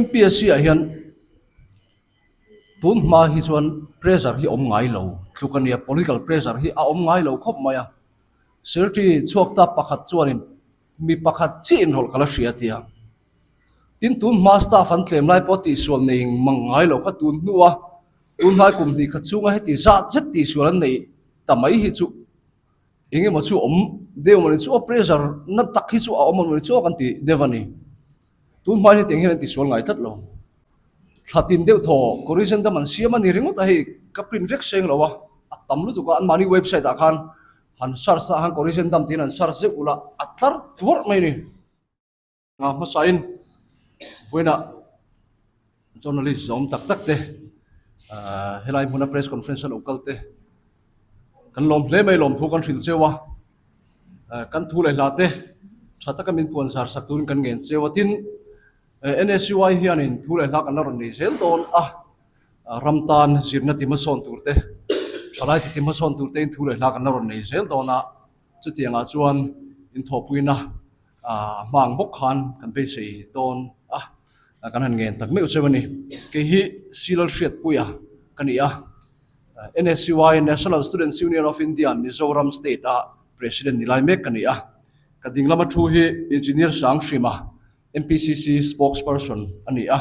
MPSC ah hian tun hma hi chuan pressure hi awm ngai lo tluk a nia political pressure hi a awm ngai lo khawp mai a secretary chhuak ta pakhat chuanin mi pakhat chiah inrawlh ka la hria a ti a tin tun hma staff an tlem lai pawh tihsual nei mang ngai lo kha tun hnu a tun hnai kum hnih khat chhunga heti zat zet tihsual an neih ta mai hi chu eng emaw chu awm deuh mawni chu a pressure na tak hi chu a awm mawni chu kan ti deuh a ni. Tun hma hian hetiang hian an tisual ngai tlat lo. Thla tin deuh thaw corrigendum an siam a ni ringawt a hei ka print vek seng lo a, a tam lutuk a anmahni website ah khan han search ah khan corrigendum tiin han search zeuh ula a tlar tuarh mai a ni. Nga hmasain vawiinah journalist zawm tak tak te ahh helai hmuna press conference a lo kal te kan lawm hle mai lawm thu kan hrilh cheu a ahh kan thu leh hla te tha taka min puan zar sak turin kan ngen cheu a tin NSUI hianin thu leh hla kan la rawn nei zel dawn a ram tan zirna ti hmasawn tur te thalai ti ti hmasawn tur te in thu leh hla kan la rawn nei zel dawn a chutiangah chuan inthawhpuina A hmang bawk khan kan beisei dawn a, kan han ngen tak meuh cheu a ni. Kei hi Silal Hriatpuia ka ni a, NSUI, National Students Union of India, Mizoram State a President ni lai mek ka ni a. Ka ding lama thu hi Engineer Sang Hrima, MPCC Spokesperson a ni a.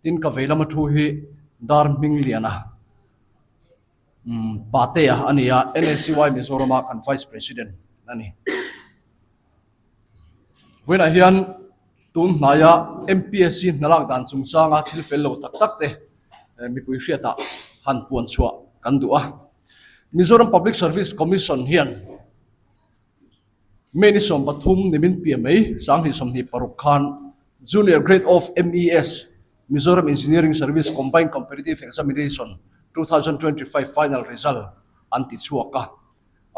Tin, ka vei lama thu hi Dar Hmingliana Patea a ni a, NSUI Mizorama kan Vice President a ni. Vawiinah hian tun hnaia MPSC hna lak dan chungchanga thil fel lo tak tak te mipui hriatah han puan chhuah kan duh a. Mizoram Public Service Commission hian May ni 13 nimin piah mai 2026 khan Junior Grade of MES Mizoram Engineering Service Combined Competitive Examination 2025 final result an ti chhuak a.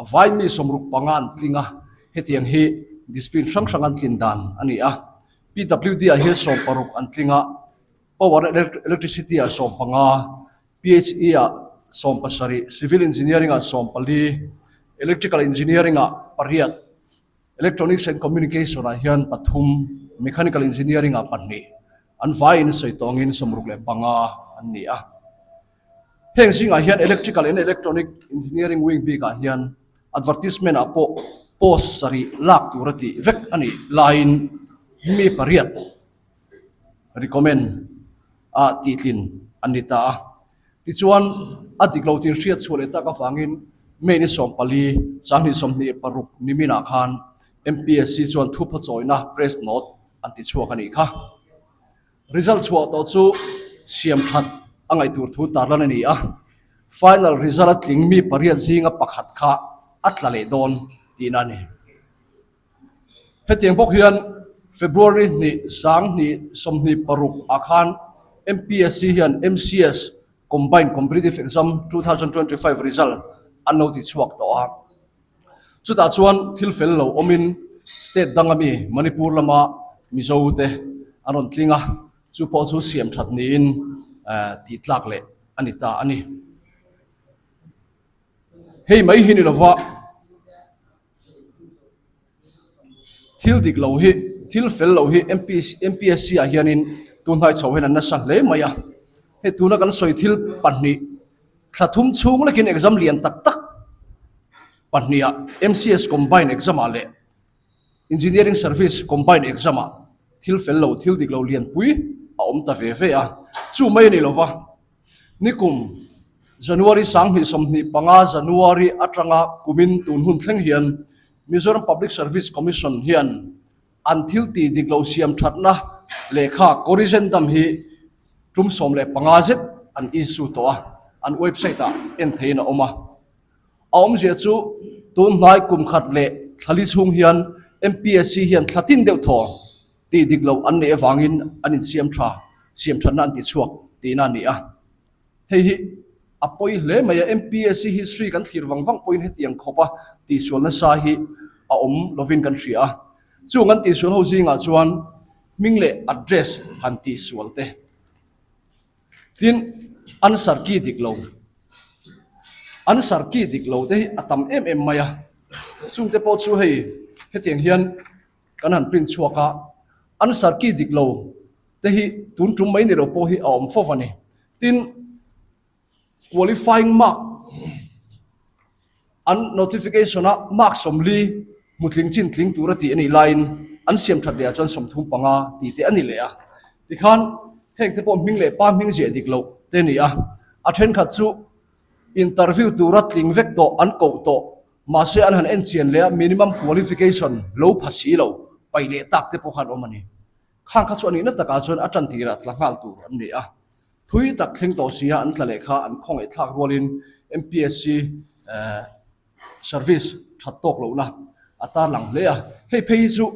A vai mi 65 an tling a, hetiang hi discipline hrang hrang an tlin dan a ni a. PWD ah hian 16 an tling a, Power and Electricity ah 15, PHE ah 17, Civil Engineering ah 14, Electrical Engineering ah pariat, Electronics and Communication ah hian pathum, Mechanical Engineering ah pahnih, an vaiin sawi tawngin 65 an ni a. Heng zingah hian Electrical and Electronic Engineering wing bikah hian advertisement ah pawh post sarih lak tur a tih vek a nih laiin mi pariat recommend ah tihtlin an ni ta a. Tichuan a dik lo tih hriat chhuah leh tak avangin May ni 14, 2026 niminah khan MPSC chuan thupha chawina press note an ti chhuak a nih kha. Result chhuah tawh chu siam that a ngaih tur thu tarlan a ni a, final result a tling mi pariat zinga pakhat kha a tla leh dawn tihna a ni. Hetiang bawk hian February hnih 2026 ah khan MPSC hian MCS Combined Competitive Exam 2025 result an lo ti chhuak tawh a. Chutah chuan thil fel lo awmin state danga mi Manipur lama Mizo te an rawn tling a, chu pawh chu siam that niin tih tlak leh a ni ta a ni. Hei mai hi ni lova thil dik lo hi, thil fel lo hi MPSC ah hianin tunhnai chho hian an nasa hle mai a. Hei tuna kan sawi thil pahnih Thla thum chhung lekin exam lian tak tak pahniha MCS Combined exam ah leh Engineering Service Combined exam ah thil fel lo, thil dik lo lianpui a awm ta ve ve a. Chu mai a ni lova, nikum January 2025 January atanga kumin tun hun thleng hian Mizoram Public Service Commission hian an thil tih dik lo siam thatna lehkha corrigendum hi Tum 15 zet an issue tawh a, an website ah en theihin a awm a. A awmzia chu tun hnai kum khat leh thlali chhung hian MPSC hian thla tin deuh thaw tih dik loh an neih avangin an insiam tha, siam thatna an ti chhuak tihna a ni a. Hei hi a pawi hle mai a, MPSC history kan thlir vang vang pawhin hetiang khawpa tihsual nasa hi a awm lovin kan hria a. Chung an tihsual ho zingah chuan hming leh address han tihsual te. Tin, answer key dik lo, answer key dik lo te hi a tam em em mai a. Chungte pawh chu hei hetiang hian kan han print chhuak a, answer key dik lo. te hi tun tum mai ni lo pawh hi a awm fo a ni. Tin, qualifying mark an notification a mark 40 hmutling chin tling tura tih a nih laiin an siam that leh ah chuan 35 tih te a ni leh a. Tikhan heng te pawh hming leh pa hming ziah dik loh te a ni a, a thenkhat chu interview tura tling vek tawh an koh tawh mahse an han enchian leh a minimum qualification lo pha si lo paih leh tak te pawh khan awm a ni. Khang kha chu a nihna takah chuan a tan tirah tla nghal tur an ni a. Thui tak thleng tawh sia an tla leh kha an khawngaih thlak rualin MPSC service that tawk lohna a tarlang hle a. Hei phei hi chu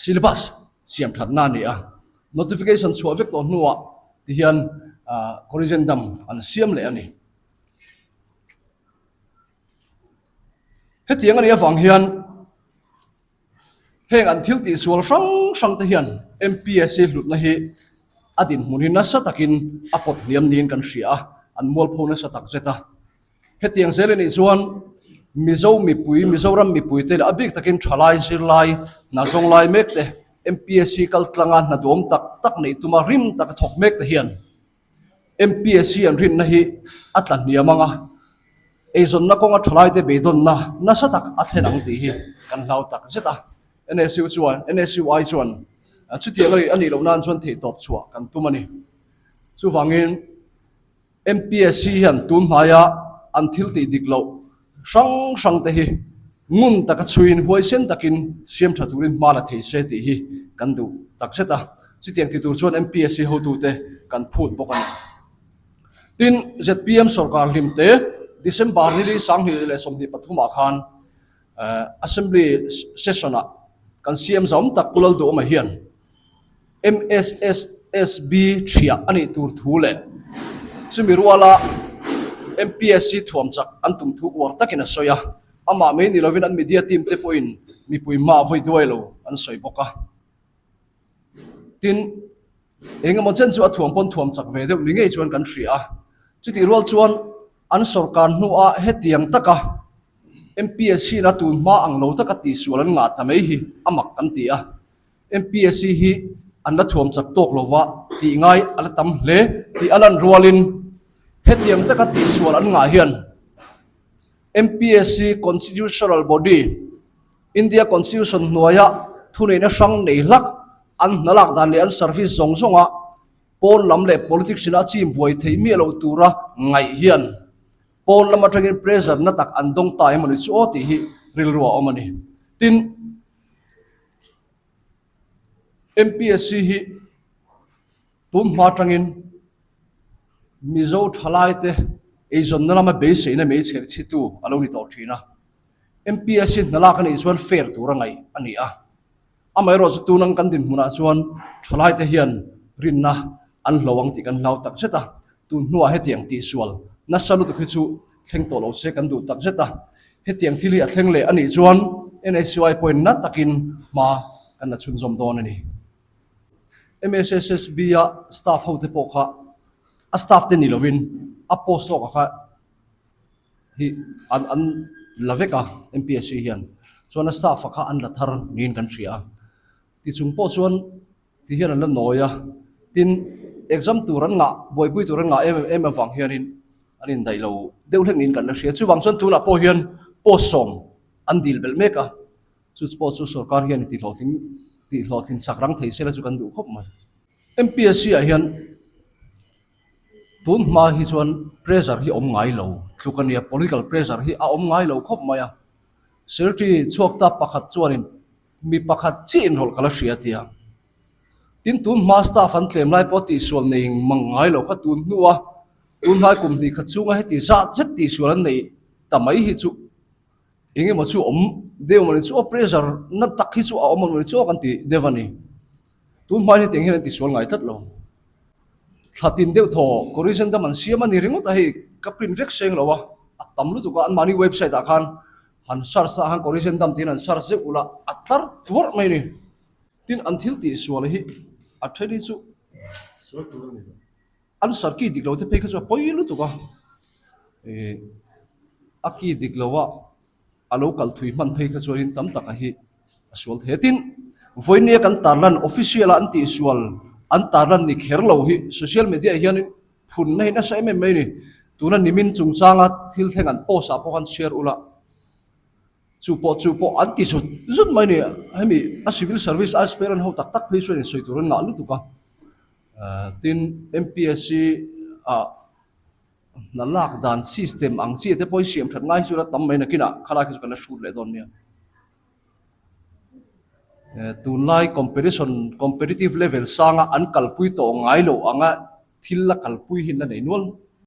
syllabus siam thatna a ni a. Notification chhuah vek tawh hnuah tihian corrigendum an siam leh a ni. Hetiang a nih avang hian Heng an thil tihsual hrang hrang te hian MPSC hlutna hi a dinhmun hi nasa takin a pawt hniam niin kan hria a, an mualpho nasa tak zet a. Hetiang zel anih chuan Mizo mipui, Mizoram mipui te leh a bik takin thalai zirlai, hna zawng lai mek te, MPSC kal tlanga hna duam tak tak neih tuma rim taka thawk mek te hian MPSC an rinna hi a tla hniam ang a, eizawnna kawnga thalaite beidawnna nasa tak a thlen ang tih hi kan hlau tak zet a. NSU chuan NSUI chuan chutiang a nih loh nan chuan theihtawp chhuah kan tum a ni. Chuvangin MPSC hian tun hnaia an thil tih dik loh hrang hrang te hi ngun taka chhuiin huaisen takin siam tha turin hma la thei se tih hi kan duh tak zet a. Chutiang ti tur chuan MPSC hotute kan phut bawk a ni. Tin, zpm sorkar hlimte December nili 2023 ah khan Assembly session ah kan CM zawm tak Pu Lalduhawma hian MSSSB thiah a nih tur thu leh chumi ruala MPSC thuam chak an tum thu uar takin a sawi a, amah mai ni lovin an media team te pawhin mipui hma vawi duai lo an sawi bawk a. Tin, engemaw chen chu a thuam pawn thuam chak ve deuh ni ngei chuan kan hria a, chutih rual chuan an sorkar hnuah hetiang taka MPSC in a tun hma ang lo taka tihsual an ngah ta mai hi a mak kan ti a. MPSC hi an la thuam chak tawk lo va tih ngai a la tam hle tih a lan rualin hetiang taka tihsual an ngah hian MPSC Constitutional Body, India Constitution hnuaia thuneihna hrang nei hlak an hna lak dan leh an service zawng zawnga pawn lam leh politics ina a chim buai theih miah loh tura ngaih hian pawn lam atangin pressure na tak an dawng ta emaw ni chu aw tih hi rilru a awm a ni. Tin. MPSC hi tun hma atangin Mizo thalaite eizawnna lama beiseina meichher chhitu a lo ni tawh thin a. MPSC hna lak a nih chuan fair tur a ngaih a ni a. Amaherawh chu tun ang kan dinhmunah chuan thalaite hian rinna an hlo ang tih kan hlau tak zet a. Tun hnuah hetiang tihsual nasa lutuk hi chu thleng tawh lo se kan duh tak zet a. Hetiang thil hi a thleng leh a nih chuan NSUI pawhin na takin hma kan la chhunzawm dawn a ni. MSSSB-a staff hote pawh kha a staff te ni lovin a post zawkah kha hi an an la vek a MPSC hian. Chuan a staff-a kha an la thar niin kan hria a. Tichung pawh chuan ti hian an la nawi a, tin exam tur an ngah, buaipui tur an ngah em em avang hianin an indaih lo deuh hlek niin kan la hria. Chuvang chuan tunah pawh hian post sawm an dil belh mek a, chu pawh chu sorkar hian i tihlawhtling tihlawhtlin sak rang thei sela chu kan duh khawp mai. MPSC ah hian tun hma hi chuan pressure hi a awm ngai lo tluk a nia, political pressure hi a awm ngai lo khawp mai a, secretary chhuak ta pakhat chuanin Mi pakhat chiah inrawlh ka la hria tia. Tin, tun hma staff an tlem lai pawh tihsual nei mang ngai lo kha tun hnua tun hnai kum hnih khat chhunga heti zat zet tihsual an neih ta mai hi chu eng emaw chu awm deuh mawni chu aw pressure na tak hi chu a awm mawni chu aw kan ti deuh a ni. Tun hmain hetiang hian an tihsual ngai tlat lo. Thla tin deuh thaw corrigendum dam an siam a ni ringawt a hei ka print vek seng lo a, a tam lutuk a anmahni website ah khan Han search ah khan corrigendum tiin an search zeuh ula a tlar tuarh mai a ni. Tin an thil tih sual hi a then hi chu Sual tur a ni lo. An sar ki dik lo te phei kha chu a pawi lutuk a. Ih a ki dik lo a a lo kal thui hman phei kha chuanin tam taka hi a sual thei a. Tin vawinia kan tarlan official a an tih sual. An tarlan ni kher lo hi social media ah hianin phunna hi nasa em em mai a ni. Tuna nimin chungchanga thil thleng an post ah pawh khan share ula chu pawh chu pawh an ti zut zut mai a ni. Hemi a civil service aspirant ho tak tak phei chuan insawi tur an ngah lutuk a. Tin MPSC ah hna lak dan system ang chi te pawh hi siam that ngai chu la tam mai nakinah khalai khi chu kan la hrut leh dawn nia. Tunlai competition competitive level sanga an kalpui tawh ngai loh anga thil la kalpui hi an la nei nual.